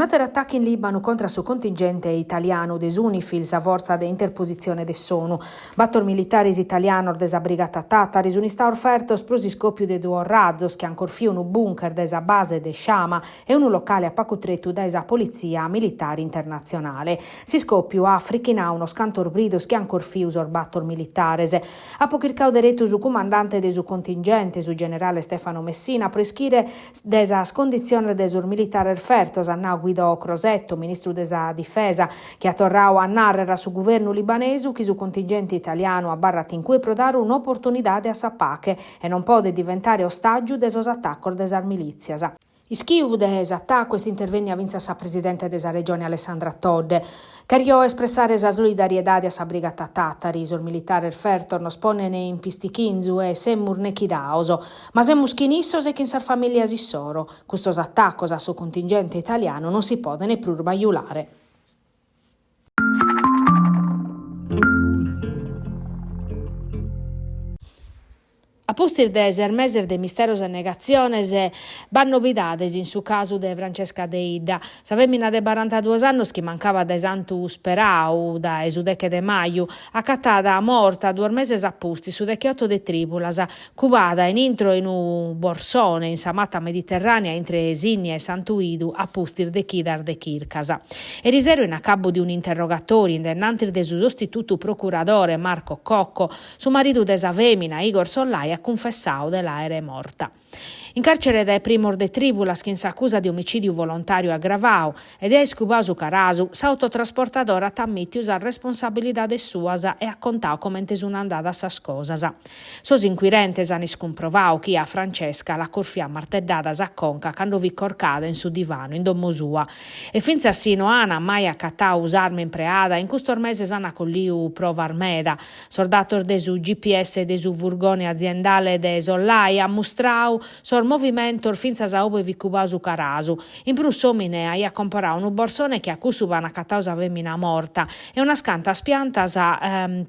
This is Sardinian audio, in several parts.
Un'àteru atacu in Lìbanu contra a su contingente italianu de s'Unifil, sa fortza de interpositzione de s'ONU. Bator militares italianos de sa Brigata Tàtari sunt istados fertos pro s'iscòpiu de duos razos chi ant corfiu unu bunker de sa base de Shama e unu locale a pagu tretu dae sa Politzia Militare Internatzionale. S'iscòpiu at frichinadu unos cantos bridos chi ant corfiu sos bator militares. Apo chircadu deretu su cumandante de su contingente, su generale Stefano Messina, pro ischire de sas conditziones de sos militares fertos, at nadu Guido Crosetto, ministru de sa Difesa, chi at torradu a nàrrere a su guvernu libanesu chi su contingente italianu abarrat in cue pro dare un'oportunidade a sa pache e non podet diventare ostàgiu de sos atacos de sas milìtzias. Ischiu de s'atacu est intervènnia fintzas sa presidente de sa Regione Alessandra Todde. Cherjo espressare sa solidariedade a sa Brigata Tàtari, sos militares fertos nos ponen in pistichinzu e semus nechidados, ma semus chin issos e chin sas famìlias issoro. Custos atacos a su contingente italianu non si poden prus bajulare. A pustis de ses meses de misteros e negatziones, b'at novidades in su casu de Francesca Deidda, sa fèmina de barantaduos annos chi mancabat dae Santu Sperau dae su deche de maju, acatada morta duos meses a pustis, su decheoto de trìbulas, cubada in intro 'e unu borsone in sa mata mediterrànea intre Sinnia e Santu 'Idu a pustis de chidas de chircas. Erisero in acabbu de un'interrogatòriu in denantis de su sostitutu procuradore Marco Cocco, Su maridu de sa fèmina, Igor Sollai, at cunfessadu de l'àere morta. In càrcere dae primos de trìbulas chin s'acusa de omicìdiu volontàriu agravadu e de aer cubadu su carasu, s'autotrasportadore at ammìtiu sas responsabilidades suas e at contadu comente sun andadas sas cosas. Sos incuirentes an iscumprovadu chi a Francesca l'at corfia a marteddadas a conca cando fit corcada in su divanu in domo sua E fintzas si no an mai acatadu s'arma impreada, in custos meses an colliu provas meda. Sos datos de su GPS de su furgone aziendale de Sollai an mustradu sos movimentos fintzas a ube fit cubadu su carasu. In prus s'òmine aiat comporadu unu borsone che a cussu ube an acatadu sa fèmina morta e unas cantas piantas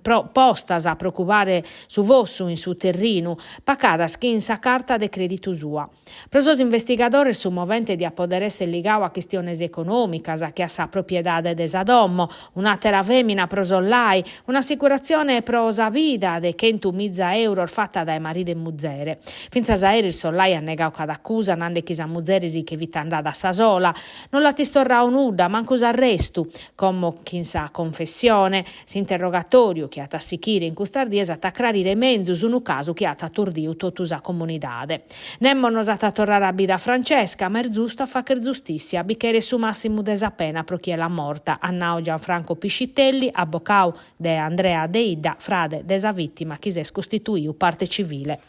pro postas pro cubare su fossu in su terrinu, pacadas chin sa carta de crèditu sua. Pro sos investigadores su movente diat poder esser ligadu a chistiones econòmicas, che a sa propiedade de sa domo, un'àtera fèmina pro Sollai, un'assicuratzione pro sa vida de chentumiza euros fata dae maridu e muzere. Fintzas a eris Sollai at negadu cada acusa nande chi sa muzere si che fit andada a sa sola. Non l'at istorradu nudda, mancu s'arrestu. Como chin sa confessione, S'interrogatòriu chi at a sichire in custas dies at a crarire menzus unu casu chi at aturdiu totu sa comunidade. Nemos nos at a torrare a bida a Francesca, ma est zustu a fagher zustissia, bi cheret su màssimu de sa pena pro chie l'at morta, at nau Gianfranco Piscitelli, abocau de Andrea Deidda, frade de sa vìtima chi s'est costituiu parte civile.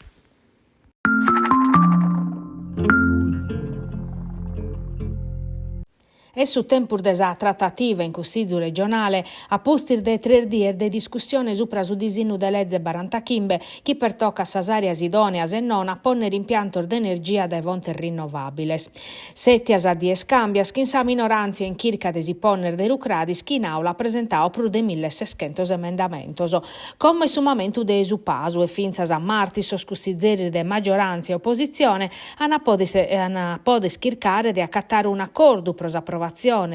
Est su tempus de sa tratativa in Cussizu regionale, a pustis de tres dies de discussione supra su disinnu de leze barantachimbe chi pertocat sas àreas idòneas e non a pònnere impiantos de energia dae fontes rinnovàbiles. Sètias a dies càmbias chin sa minoràntzia in chirca de si pònnere de rucradis chi in àula at presentadu prus de milleseschentos emendamentos. Como est su mamentu de su pasu e fintzas a martis sos cussizeris de magioràntzia e opositzione An a poder chircare de acatare un'acordu pro s'aprovatzione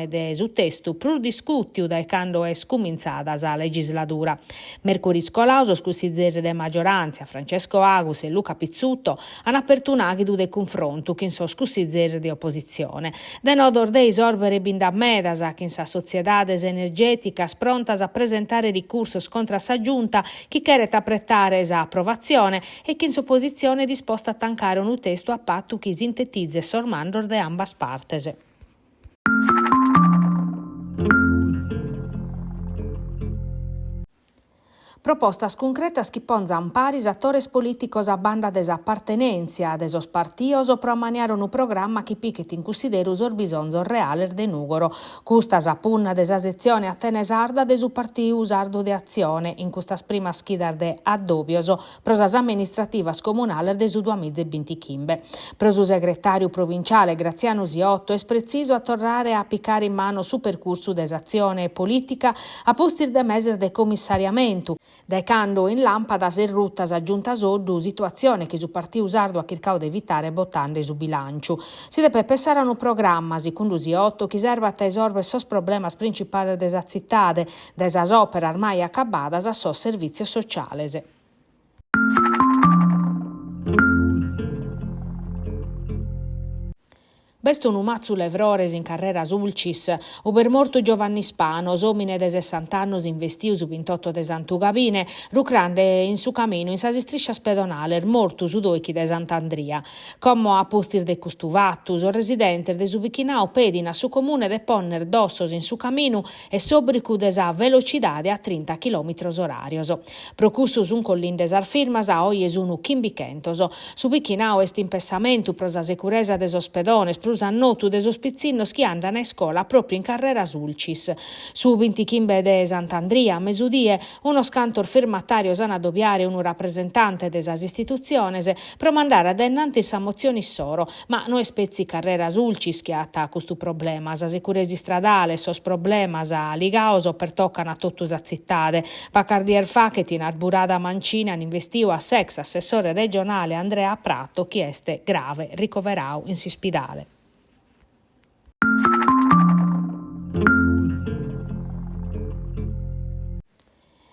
de su testu prus discùtiu dae cando est cumintzada sa legisladura. Mèrcuris coladu sos cussizeris de magioràntzia, Francesco Agus e Luca Pizzuto, an apertu un'àghidu de cunfrontu chin sos cussizeris de opositzione. De nodos de isòrbere bi nd'at medas, chin sas sotziedades energèticas prontas a presentare ricursos contra a sa Giunta chi cheret apretare s'aprovatzione e chin s'opositzione disposta a tancare unu testu a patu chi sintetizet sos mandos de ambas partes. Propostas cuncretas chi ponzant paris atores polìticos a banda de s'apartenèntzia de sos partidos pro ammaniare unu programma chi pichet in cussideru sos bisonzos reales de Nùgoro. Custa sa punna de sa setzione Atene Sarda de su Partiu Sardu de Atzione in custas primas chidas de addòbios pro sas amministrativas comunales de su duamiza e bintichimbe. Pro su segretàriu provinciale Graziano Siotto est pretzisu a torrare a picare in manu su percursu de s'atzione polìtica a pustis de meses de comissariamentu. Dae cando in làmpadas est ruta sa Giunta Soddu, situatzione chi su Partiu Sardu at chircadu de evitare botende su bilànciu. Si depet pensare a unu programma, segundu Siotto, chi serbat a isòrvere sos problemas principales de sa tzitade, dae sas òperas mai acabadas a sos servìtzios sociales. B'est unu matzu 'e frores in carrera Sulcis, ube est mortu Giovanni Spano, s'òmine de sessant'annos investiu su bintotto de Santu Gabine, rucrande in su caminu in sas istriscias pedonales, mortu su doichi de Sant'Andria. Como a pustis de custu fatu, sos residentes de su bichinau pedin a su Comune de ponner dossos in su caminu e s'òbricu de sa velocidade a trinta chilòmitros oràrios. Pro cussu sunt collinde sas firmas, oje sun chimbichentos. Su bichinau est in pessamentu pro sa securesa de sos pedones, prus a notu de sos pitzinnos chi andan a iscola pròpiu in carrera Sulcis. Su bintichimbe de Sant'Andria, a mesudie, unos cantos firmatàrios an a adobiare unu rapresentante de sas istitutziones pro mandare a dae innantis sa motzione issoro, Ma no est petzi carrera Sulcis chi at custu problema, sa securesa istradale e sos problemas ligados pertocan a totu sa tzitade. Pacas dies faghet in Arburada Mancini an investiu a s'ex assessore regionale Andrea Prato chi est grave ricoveradu in s'ispidale.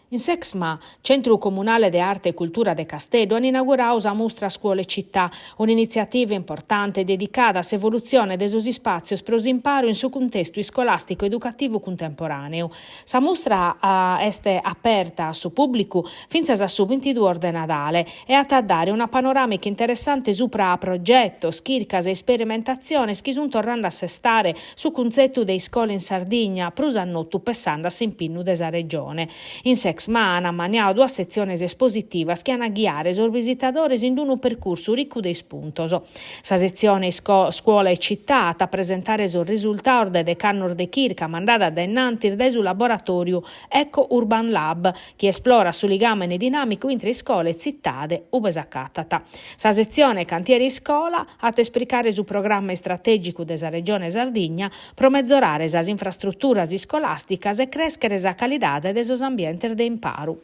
In s'Exmà, Centru Comunale de Arte e Cultura de Casteddu, an inauguradu sa mustra Scuola e Città, un'initziativa importante dedicada a s'evolutzione de sos ispàtzios pro s'imparu in su cuntestu iscolàsticu-educativu cuntemporàneu. Sa mustra est aperta a su pùblicu fintzas a su bintiduos de Nadale e at a dare una panoràmica interessante subra progetos, chircas e isperimentatziones chi sunt torrende a sestare su cuntzetu de iscola in Sardigna, prus a notu pessende a s'impinnu de sa Regione. In s'Exmà an ammaniadu duas setziones espositivas chi an a ghiare sos visitadores in unu percursu ricu de ispuntos. Sa setzione Scuola e Città at a presentare sos risultados de dech'annos de chirca mandada a dae innantis dae su laboratòriu Eco Urban Lab, chi esplorat su ligàmene dinàmicu intre iscola e tzitade ube s'acatat. Sa setzione Cantiere Iscola at a espricare su programma istratègicu de sa Regione Sardigna pro mezorare sas infrastruturas iscolàsticas e crèschere sa calidade de sos ambientes de imparu.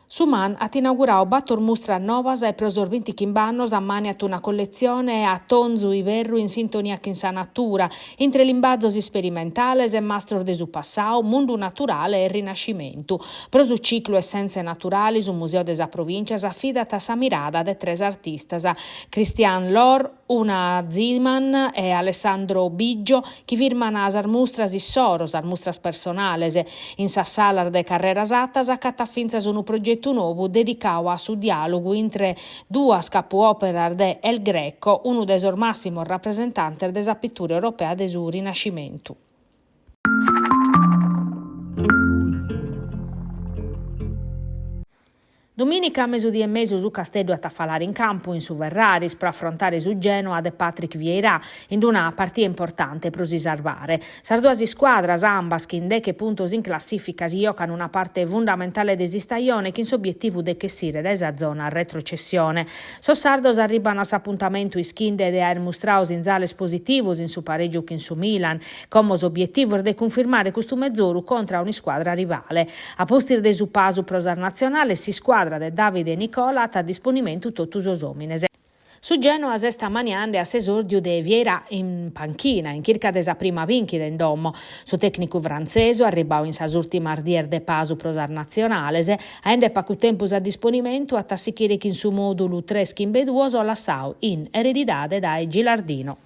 Su MAN at inauguradu bator mustras novas e pro sos bintichimb'annos ammàniat una colletzione atonzu-iberru in sintonia chin sa natura, intre limbazos isperimentales e mastros de su passadu, mundu naturale e Rinascimentu. Pro su ciclu Essenze Naturali su Museu de sa Provìncia s'afidat a sa mirada de tres artistas, Christian Lohr, Una Ziman e Alessandro Biggio chi firman sas mustras issoro, sas mustras personales. In sas salas de Carrera Satta s'acatat fintzas unu progetu nou dedicadu a su diàlogu intre duas capuòperas de El Greco, unu de sos màssimos rapresentantes de sa pitura europea de su Rinascimentu. Domìnica a mesudie e mesu su Casteddu at a falare in campu in su Ferraris pro afrontare su Genoa de Patrick Vieira in una partida importante pro si sarvare. Sas duas iscuadras, ambas chin deche puntos in classìfica, si jocan una parte fundamentale de s'istajone chin s'obietivu de chessire dae sa zona retrocessione. Sos sardos arriban a s'apuntamentu ischinde de aer mustradu sinzales positivos in su parègiu chin su Milan. Como s'obietivu est de cunfirmare custu mezoru contra a un'iscuadra rivale. A pustis de su pasu pro sas natzionales, s'iscuadra de Davide Nicola at a disponimentu totu sos òmines. Su Genoa s'est ammaniende a s'esòrdiu de Vieira in panchina, in chirca de sa prima bìnchida in domo. Su tècnicu frantzesu, arribbadu in sas ùrtimas dies de pasu pro sas natzionales, aende pagu tempus a disponimentu, at a sighire chin su mòdulu tres chimbe duos lassadu in eredidade dae Gilardino.